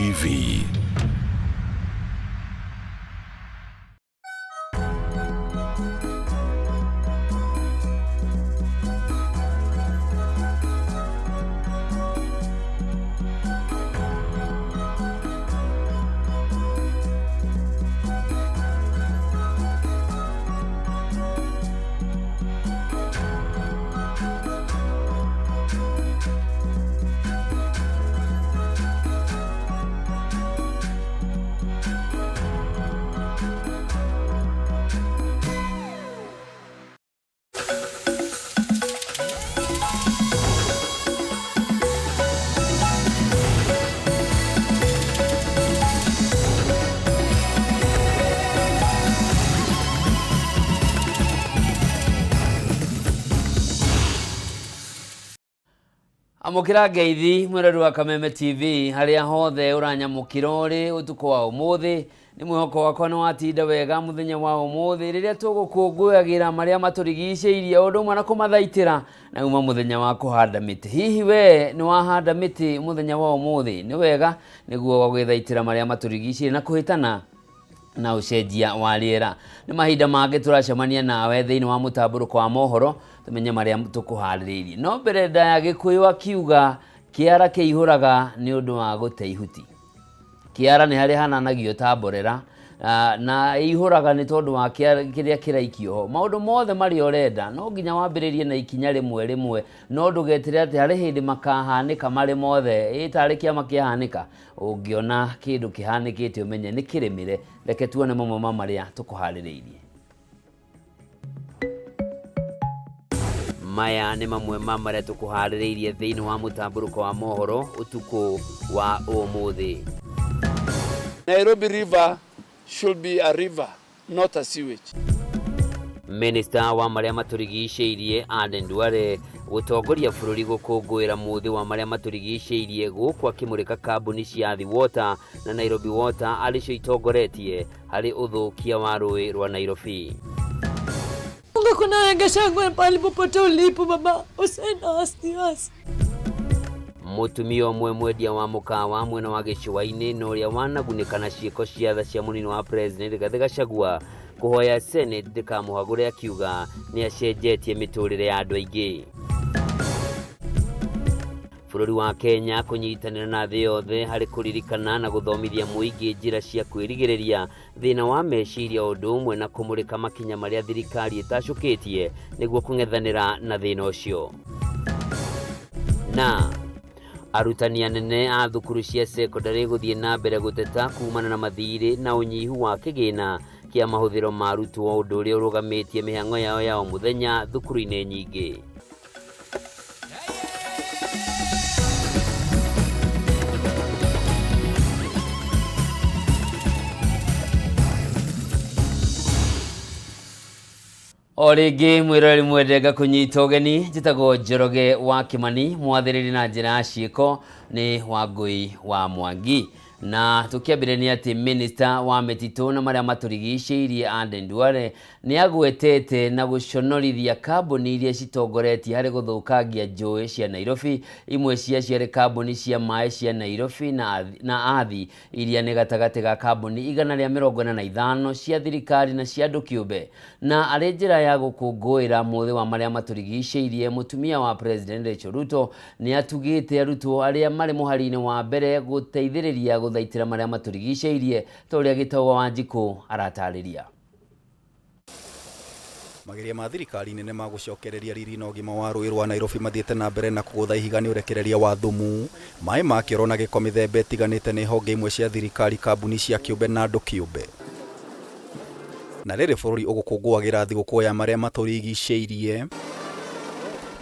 TV. Amũkĩra ngeithi mwĩrori wa Kameme TV harĩa hothe ũranyamũkĩra ũrĩ ũtukũ wa ũmũthĩ. Nĩ mwĩhoko wakwa nĩ watinda wega mũthenya wa ũmũthĩ rĩrĩa tũgũkũngũyagĩra marĩa matũrigicĩirie ũndũ ũmwe na kũmathaitĩra na uma mũthenya wa kũhanda mĩtĩ. Hihi we nĩ wahanda mĩtĩ mũthenya wa ũmũthĩ? Nĩ wega nĩguo gwĩthaitĩra marĩa matũrigicĩirie na kũhĩtana na ũcenjia wa rĩera. Nĩ mahinda mangĩ tũracemania nawe thĩinĩ wa mũtambũrũko wa mohoro tũmenye marĩa tũkũharĩrĩirie. No mbere ndaya Gĩkũyũ akiuga kĩara kĩihũraga nĩ ũndũ wa gũte ihuti. Kĩara nĩ harĩa hananagio ta mborera na ĩihũraga nĩ tondũ wa kĩrĩa kĩraikio ho. Maũndũ mothe marĩa ũrenda no nginya wambĩrĩrie na ikinya rĩmwe rĩmwe, no ndũgeterere atĩ harĩ hĩndĩ makahanĩka marĩ mothe, ĩ tarĩ kĩama kĩahanĩka. Ũngĩona kĩndũ kĩhanĩkĩte ũmenye nĩ kĩrĩmĩre. Reke tuone mamwe ma marĩa tũkũharĩrĩirie. Maya nĩ mamwe ma marĩa tũkũharĩrĩirie thĩinĩ wa mũtambũrũko wa mohoro ũtukũ wa ũmũthĩ. Nairobi River should be a river, not a sewage. Minista wa marĩa matũrigicĩirie Aden Duale gũtongoria bũrũri gũkũngũĩra mũthĩ wa marĩa matũrigicĩirie gũkũ akĩmũrĩka kambuni cia Athi Water na Nairobi Water arĩ cio itongoretie harĩ ũthũkia wa rũĩ rwa Nairobi. Mungu kuna Gachagua pale popote ulipo baba, usiwe na wasiwasi. Mũtumia ũmwe mwendia wa mũkawa mwena wa gĩcũa-inĩ na ũrĩa wanagunĩka na ciĩko cia tha cia mũnini wa President Rigathĩ Gachagua kũhoya Senate ndĩkamũhagũre akiuga nĩ acenjetie mĩtũrĩre ya andũ aingĩ. Bũrũri wa Kenya kũnyitanĩra na thĩ yothe harĩ kũririkana na gũthomithia mũingĩ njĩra cia kwĩrigĩrĩria thĩna wa meciria o ũndũ ũmwe na kũmũrĩka makinya marĩa thirikari ĩtacũkĩtie nĩguo kũng'ethanĩra na thĩna ũcio. Na arutani anene a thukuru cia cekondarĩ gũthiĩ na mbere gũteta kumana na mathirĩ na ũnyihu wa kĩgĩna kĩa mahũthĩro ma arutwo ũndũ ũrĩa ũrũgamĩtie mĩhang'o yao ya o mũthenya thukuru-inĩ nyingĩ. O rĩngĩ mwĩroreri mwende ngakũnyita ũgeni njĩtagwo Njoroge wa Kĩmani mwathĩrĩri na njĩra ya ciĩko nĩ Wangũi wa Mwangi na tũkĩambĩrĩria nĩ atĩ minista wa mĩtitũ na marĩa matũrigicĩirie Aden Duale Nĩ agwetete na gũconorithia kambuni iria citongoretie harĩ gũthũkangia njũĩ cia Nairobi, imwe ciacio arĩ kambuni cia maĩ cia Nairobi na Athi iria nĩ gatagatĩ ga kambuni 145 cia thirikari na cia andũ kĩũmbe. Na arĩ njĩra ya gũkũngũĩra mũthĩ wa marĩa matũrigicĩirie, mũtumia wa President Rachel Ruto nĩ atugĩte arutwo arĩa marĩ mũhari-inĩ wa mbere gũteithĩrĩria gũthaitĩra marĩa matũrigicĩirie ta ũrĩa Gĩtaũ wa Wanjikũ aratarĩria. Mageria ma thirikari nene ma gũcokereria riri na ũgima wa rũĩ rwa Nairobi mathiĩte na mbere na kũgũtha ihiga nĩ ũrekereria wa thumu, maĩ ma kĩoro na gĩko mĩthemba ĩtiganĩte nĩ honge imwe cia thirikari, kambuni cia kĩũmbe na andũ kĩũmbe. Na rĩrĩ bũrũri ũgũkũngũagĩra thigũkũ ya marĩa matũrigicĩirie,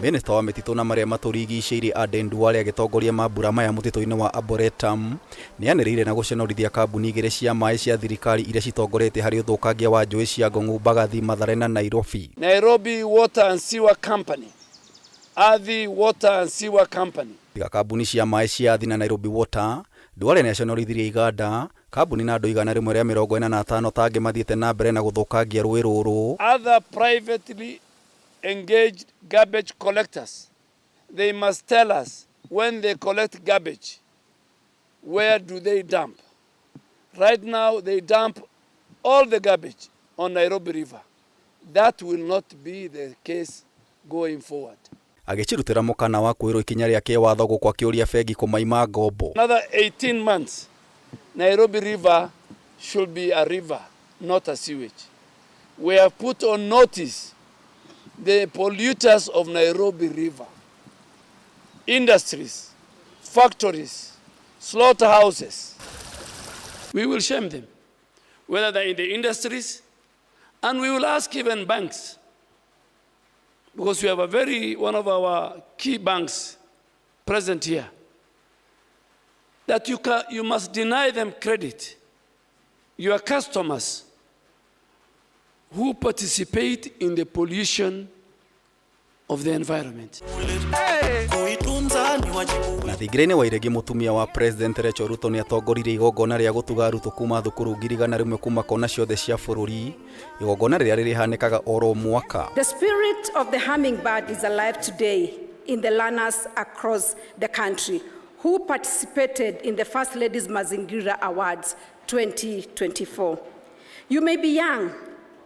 Minista wa mĩtitũ na marĩa matũrigicĩirie Aden Duale agĩtongoria mambura maya mũtitũ-inĩ wa Arboretum, Nĩanĩrĩire na gũconorithia kambuni igĩrĩ cia maĩ cia thirikari iria citongoretie harĩ ũthũkangia wa njũĩ cia Ngong'u, Mbagathi, Mathare na Nairobi. Nairobi Water and Sewer Company, Athi Water and Sewer Company. Tiga kambuni cia maĩ cia Athi na Nairobi Water, Duale nĩaconorithirie iganda, kambuni na andũ 145 ta angĩ mathiĩte na mbere na gũthũkangia rũĩ rũrũ. Other privately engaged garbage collectors, they must tell us when they collect garbage. Where do they dump? Right now, they dump all the garbage on Nairobi River. That will not be the case going forward. Agĩcirutĩra mũkana wa kwĩrwo ikinya rĩa kĩwatho gũkũ akĩũria bengi kũmaima ngombo. Another 18 months, Nairobi River should be a river, not a sewage. We have put on notice the polluters of Nairobi River, industries, factories, slaughterhouses. We will shame them, whether they're in the industries, and we will ask even banks, because we have a very, one of our key banks present here, that you must deny them credit. Your customers who participate in the pollution of the environment. Na thingira-inĩ wa iregi, mũtumia wa President Rachel Ruto nĩ atongoririe igongona rĩa gũtuga arutwo kuma thukuru 100,000 kuma kona ciothe cia bũrũri, igongona rĩrĩa rĩrĩhanĩkaga oro mwaka. The spirit of the hummingbird is alive today in the learners across the country who participated in the First Ladies Mazingira Awards 2024. You may be young,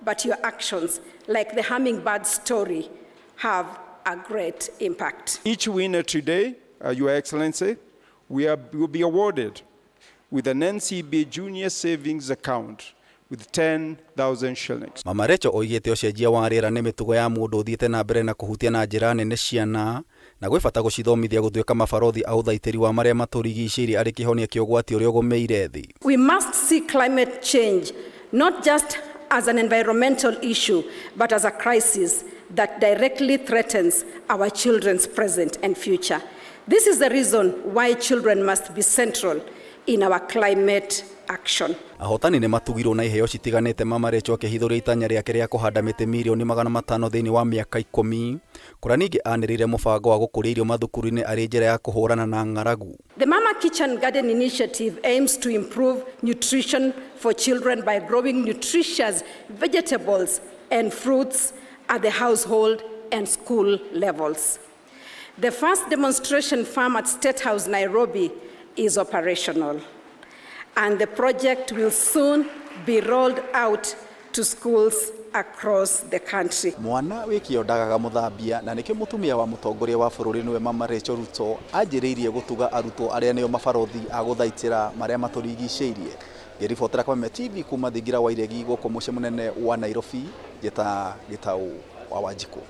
but your actions, like the hummingbird story, have a great impact. Each winner today, Your Excellency, will be awarded with an NCB Junior Savings Account with 10,000 shillings. Mama Rachel oigĩte ũcenjia wa rĩera nĩ mĩtugo ya mũndũ ũthiĩte na mbere na kũhutia na njĩra nene ciana, na gwĩ bata gũcithomithia gũtuĩka mabarothi a ũthaitĩri wa marĩa matũrigicĩirie arĩ kĩhonia kĩa ũgwati ũrĩa ũgũmĩire thĩ. We must see climate change not just as an environmental issue, but as a crisis that directly threatens our children's present and future. This is the reason why children must be central in our climate action. Ahotani nĩ matugirwo na iheo citiganĩte, Mama Rachel akĩhithũria itanya rĩake rĩa kũhanda mĩtĩ 500,000,000 thĩinĩ wa mĩaka 10, kũrĩa ningĩ anĩrĩire mũbango wa gũkũria irio mathukuru-inĩ arĩ njĩra ya kũhũrana na ng'aragu. The Mama Kitchen Garden Initiative aims to improve nutrition for children by growing nutritious vegetables and fruits at the household and school levels. The first demonstration farm at State House, Nairobi, is operational, and the project will soon be rolled out to schools across the country. Mwana wĩ kĩo ndagaga mũthambia, na nĩkĩo mũtumia wa mũtongoria wa bũrũri, nĩwe Mama Rachel Ruto, anjĩrĩirie gũtuga arutwo arĩa nĩo mabarothi a gũthaitĩra marĩa matũrigicĩirie. Ngĩribotera Kameme TV kuma thingira wa iregi gũkũ mũciĩ mũnene wa Nairobi, njĩta Gĩtaũ wa Wanjikũ.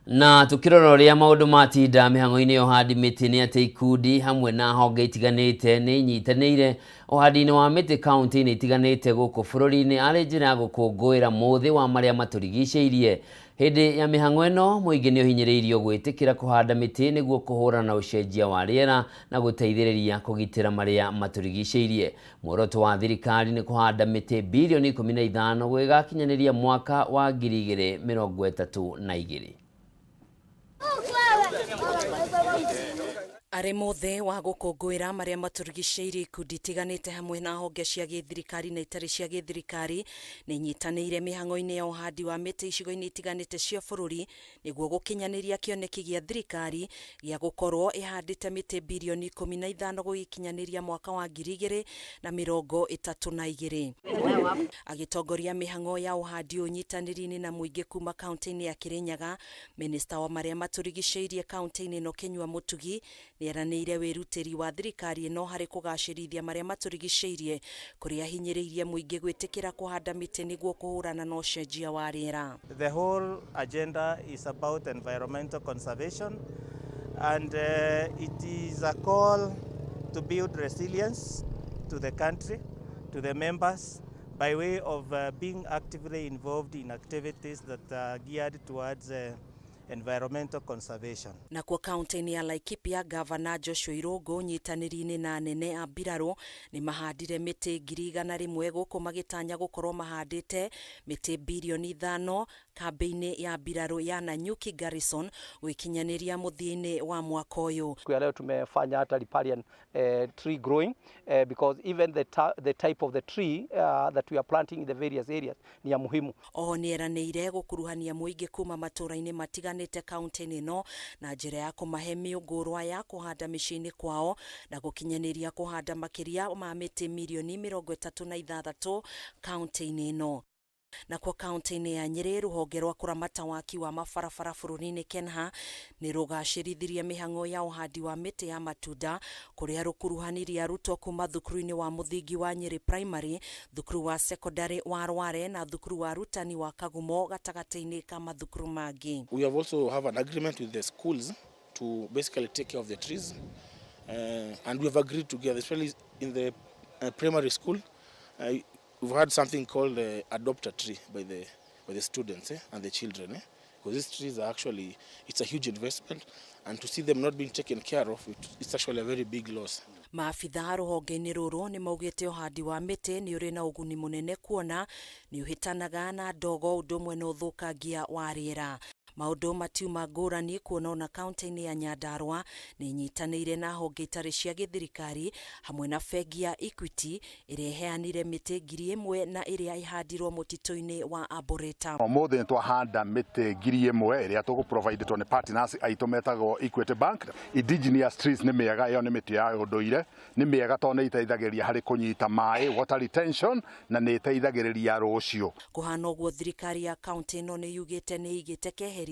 Na tukirora ũrĩa maũndũ matinda mĩhang'o-inĩ ya ũhandi mĩtĩ, nĩ atĩ ikundi hamwe na honge itiganĩte nĩ inyitanĩire ũhandi-inĩ wa mĩtĩ kaunti-inĩ itiganĩte gũkũ bũrũri-inĩ arĩ njĩra ya gũkũngũĩra mũthĩ wa marĩa matũrigicĩirie. Hĩndĩ ya mĩhang'o ĩno, mũingĩ nĩ ũhinyĩrĩirio gwĩtĩkĩra kũhanda mĩtĩ nĩguo kũhũrana na ũcenjia wa rĩera na gũteithĩrĩria kũgitĩra marĩa matũrigicĩirie. Muoroto wa thirikari nĩ kũhanda mĩtĩ 15 bilioni gũgĩgakinyanĩria mwaka wa 2032. Arĩ mũthĩ wa gũkũngũĩra marĩa matũrigicĩirie, ikundi itiganĩte hamwe na honge cia gĩthirikari na itarĩ cia gĩthirikari nĩ inyitanĩire mĩhang'o-inĩ ya ũhandi wa mĩtĩ icigo-inĩ itiganĩte cia bũrũri nĩguo gũkinyanĩria kĩoneki gĩa thirikari gĩa gũkorwo ĩhandĩte mĩtĩ 15 bilioni gũgĩkinyanĩria mwaka wa 2032. Agĩtongoria mĩhang'o ya ũhandi ũnyitanĩri-inĩ na mũingĩ kuma kaunti-inĩ ya Kĩrĩnyaga, minista wa marĩa matũrigicĩirie kaunti-inĩ ĩno, Kĩnyua Mũtugi, nĩeranĩire wĩrutĩri wa thirikari ĩno harĩ kũgacĩrithia marĩa matũrigicĩirie, kũrĩa ahinyĩrĩirie mũingĩ gwĩtĩkĩra kũhanda mĩtĩ nĩguo kũhũrana na ũcenjia wa rĩera. The whole agenda is about environmental conservation, and it is a call to build resilience to the country, to the members, by way of being actively involved in activities that are geared towards environmental conservation. Nakuo kaunti-inĩ ya Laikipia, Gavana Joshua Irũngũ nyitanĩri-inĩ na anene a mbirarũ nĩ mahandire mĩtĩ 100,000 gũkũ magĩtanya gũkorwo mahandĩte mĩtĩ 5 bilioni. Kambĩ-inĩ ya mbirarũ ya Nanyuki Garrison gũikinyanĩria mũthia-inĩ wa mwaka ũyũ. Siku ya leo tumefanya hata riparian tree growing because even the type of the tree that we are planting in the various areas ni ya muhimu. Oho nĩeranĩire gũkuruhania mũingĩ kuma matũũra-inĩ matiganĩte kaunti-inĩ ĩno na njĩra ya kũmahe mĩũngũrwa ya kũhanda mĩciĩ-inĩ kwao na gũkinyanĩria kũhanda makĩria ma mĩtĩ mirioni 36 kaunti-inĩ ĩno. Nakuo kaunti-inĩ ya Nyĩrĩ, rũhonge rwa kũramata waki wa mabarabara bũrũri-inĩ KENHA nĩ rũgacĩrithirie mĩhang'o ya ũhandi wa mĩtĩ ya matunda kũrĩa rũkuruhanirie arutwo kuma thukuru-inĩ wa mũthingi wa Nyĩrĩ Primary, thukuru wa secondary wa Rware na thukuru wa arutani wa Kagumo gatagatĩ-inĩ ka mathukuru mangĩ. We have also have an agreement with the schools to basically take care of the trees, and we have agreed together, especially in the primary school. We've had something called adopt a tree by the students and the children, because these trees are actually, it's a huge investment, and to see them not being taken care of, it's actually a very big loss. Maabitha rũhonge-inĩ rũrũ nĩ maugĩte ũhandi wa mĩtĩ nĩ ũrĩ na ũguni mũnene kuona nĩ ũhĩtanaga na ndogo ũndũ ũmwe na ũthũkangia wa rĩera. Maũndũ matiuma ngũrani kuona ona kaunti-inĩ ya Nyandarua nĩ inyitanĩire na honge itarĩ cia gĩthirikari hamwe na bengi ya Equity ĩrĩa ĩheanire mĩtĩ 1000 na ĩrĩa ĩhandirwo mũtitũ-inĩ wa Arboretum. Ũmũthĩ nĩ twahanda mĩtĩ 1000 ĩrĩa tũgũ provide nĩ partners aitũ metagwo Equity Bank. Indigenous trees nĩ mĩega, ĩyo nĩ mĩtĩ ya ũndũire, nĩ mĩega tondũ nĩ iteithagĩrĩria harĩ kũnyita maĩ, water retention, na nĩ ĩteithagĩrĩria rũciũ. Kũhana ũguo, thirikari ya kaunti ĩno nĩ yugĩte nĩ ĩigĩte keheri-inĩ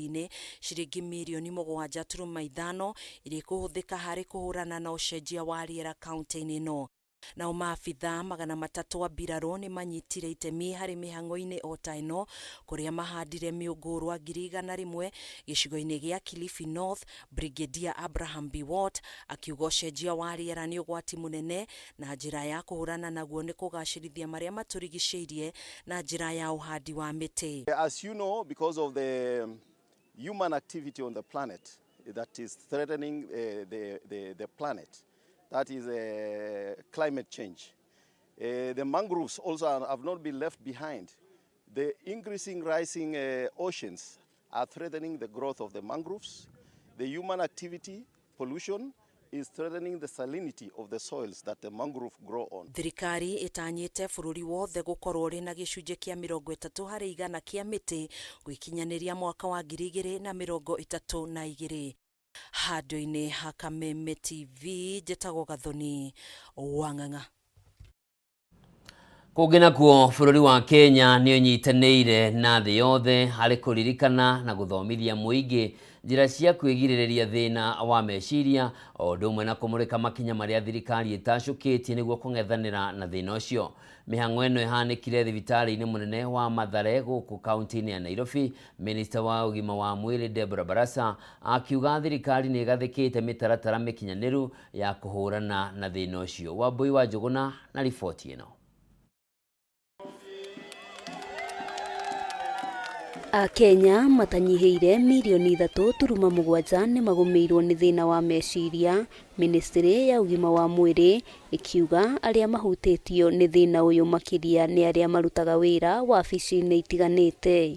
ciringi mirioni 7.5 iria ikũhũthĩka harĩ kũhũrana na ũcenjia wa rĩera kaunti-inĩ ĩno. Nao maabitha 300 a mbirarũ nĩ manyitire itemi harĩ mĩhang'o-inĩ o ta ĩno kũrĩa mahandire mĩũngũrwa 100,000 gĩcigo-inĩ gĩa Kilifi North. Brigadier Abraham Biwott akiuga ũcenjia wa rĩera nĩ ũgwati mũnene na njĩra ya kũhũrana naguo nĩ kũgacĩrithia marĩa matũrigicĩirie na njĩra ya ũhandi wa mĩtĩ. As you know, because of the human activity on the planet that is threatening the planet, that is climate change. The mangroves also have not been left behind. The increasing rising oceans are threatening the growth of the mangroves. The human activity, pollution, is threatening the salinity of the soils that the mangrove grow on. Thirikari ĩtanyĩte bũrũri wothe gũkorwo ũrĩ na gĩcunjĩ kĩa 30% kĩa mĩtĩ gũikinyanĩria mwaka wa 2032. Handũ-inĩ ha Kameme TV, njĩtagwo Gathoni Wang'ang'a. Kũngĩ nakuo, bũrũri wa Kenya nĩ ũnyitanĩire na thĩ yothe harĩ kũririkana na gũthomithia mũingĩ njĩra cia kwĩgirĩrĩria thĩna wa meciria o ũndũ ũmwe na kũmũrĩka makinya marĩa thirikari ĩtacũkĩtie nĩguo kũng'ethanĩra na thĩna ũcio. Mĩhang'o ĩno ĩhanĩkire thibitarĩ-inĩ mũnene wa Mathare gũkũ kaunti-inĩ ya Nairobi. Minista wa ũgima wa mwĩrĩ Deborah Barasa akiuga thirikari nĩ ĩgathĩkĩte mĩtaratara mĩkinyanĩru ya kũhũrana na thĩna ũcio. Wambui wa Njũgũna na riboti ĩno. Akenya matanyihĩire mirioni 3.7 nĩ magũmĩirwo nĩ thĩna wa meciria, Ministry ya ũgima wa mwĩrĩ ĩkiuga arĩa mahutĩtio nĩ thĩna ũyũ makĩria nĩ arĩa marutaga wĩra wabici-inĩ itiganĩte.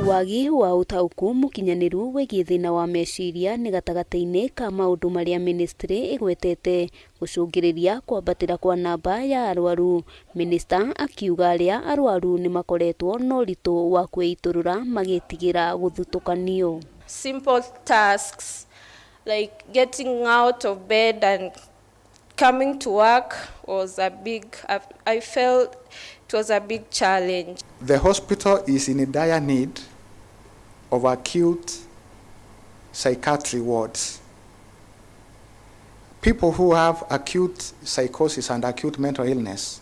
Wagi wa ũtaũku mũkinyanĩru wĩgiĩ thĩna wa meciria nĩ gatagatĩ-inĩ ka maũndũ marĩa ministry ĩgwetete gũcũngĩrĩria kwambatĩra kwa namba ya arwaru. Minista akiuga arĩa arwaru nĩ makoretwo na ũritũ wa kwĩitũrũra magĩtigĩra gũthutũkanio. Simple tasks like getting out of bed and coming to work was a big, I felt it was a big challenge. The hospital is in a dire need of acute psychiatry wards. People who have acute psychosis and acute mental illness,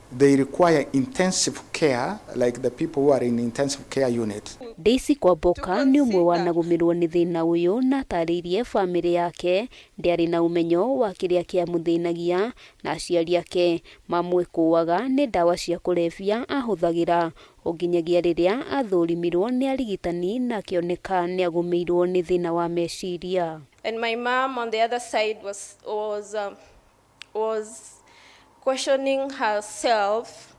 they require intensive care, like the people who are in intensive care unit. Daisy Kwamboka nĩ ũmwe wanagũmĩrwo nĩ thĩna ũyũ na atarĩirie bamĩrĩ yake ndĩarĩ na ũmenyo wa kĩrĩa kĩamũthĩnagia na aciari ake mamwĩkũaga nĩ ndawa cia kũrebia ahũthagĩra o nginyagia rĩrĩa athũrimirwo nĩ arigitani na akĩoneka nĩ agũmĩirwo nĩ thĩna wa meciria. And my mom on the other side was questioning herself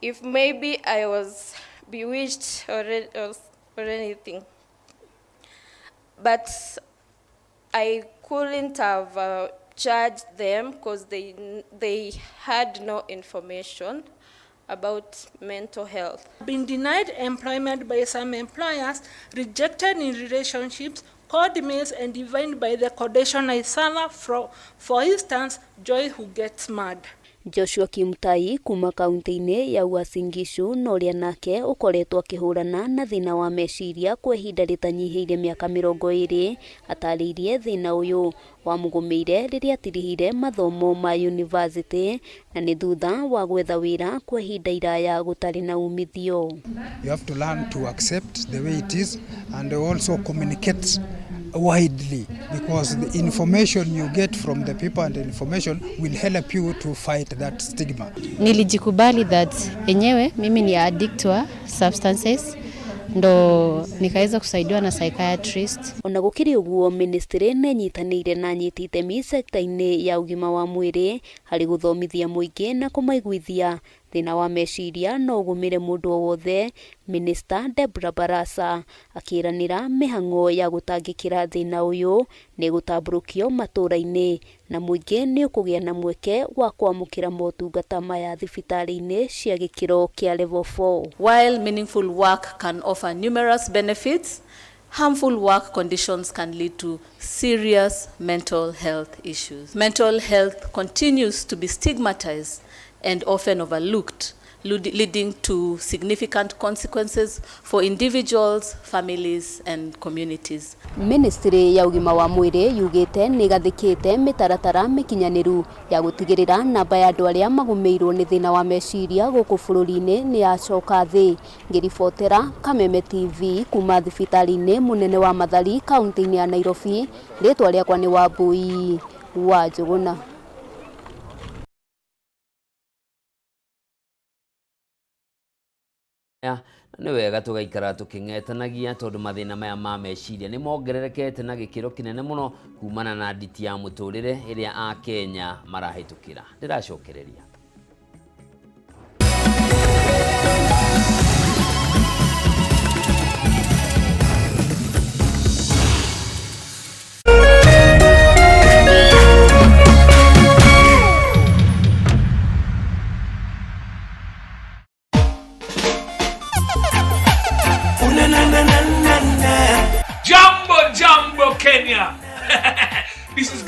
if maybe I was bewitched or anything. But I couldn't have charged them because they had no information about mental health. Been denied employment by some employers, rejected in relationships, called names and defined by the condition I suffer from, for instance, Joy who gets mad. Joshua Kimutai kuma kaunti-inĩ ya Uasin Gishu na ũrĩa nake ũkoretwo akĩhũrana na thĩna wa meciria kwa ihinda rĩtanyihĩire mĩaka 20 atarĩirie thĩna ũyũ wamũgũmĩire rĩrĩa atirihire mathomo ma university na nĩ thutha wa gwetha wĩra kwa ihinda iraya gũtarĩ na umithio. You have to learn to accept the way it is and also communicate widely, because the information you get from the people and the information will help you to fight that stigma. Nilijikubali that enyewe mimi ni addict wa substances, ndo nikaweza kusaidiwa na psychiatrist. Ona gũkĩrĩ ũguo, ministry nĩnyitanĩire na anyiti itemi sekta-inĩ ya ũgima wa mwĩrĩ harĩ gũthomithia mũingĩ na kũmaiguithia thĩna wa meciria no ũgũmĩre mũndũ o wothe. Minister Deborah Barasa akĩranĩra mĩhang'o ya gũtangĩkĩra thĩna ũyũ nĩ gũtambũrũkio matũũra-inĩ na mũingĩ nĩ ũkũgĩa na mweke wa kwamũkĩra motungata maya thibitarĩ-inĩ cia gĩkĩro kĩa level 4. While meaningful work can offer numerous benefits, harmful work conditions can lead to serious mental health issues. Mental health continues to be stigmatized and often overlooked, leading to significant consequences for individuals, families, and communities. Ministry ya ũgima wa mwĩrĩ yugĩte nĩ ĩgathĩkĩte mĩtaratara mĩkinyanĩru ya gũtigĩrĩra namba ya andũ arĩa magũmĩirwo nĩ thĩna wa meciria gũkũ bũrũri-inĩ nĩ yacoka thĩ. Ngĩribotera Kameme TV kuma thibitarĩ-inĩ mũnene wa Mathari kaunti-inĩ ya Nairobi, rĩtwa rĩakwa nĩ Wambui wa Njũgũna. Na nĩ wega tũgaikara tũkĩng'etanagia tondũ mathĩna maya ma meciria nĩ mongererekete na gĩkĩro kĩnene mũno kumana na nditi ya mũtũrĩre ĩrĩa Akenya marahĩtũkĩra. Ndĩracokereria. Jambo, jambo, Kenya. This is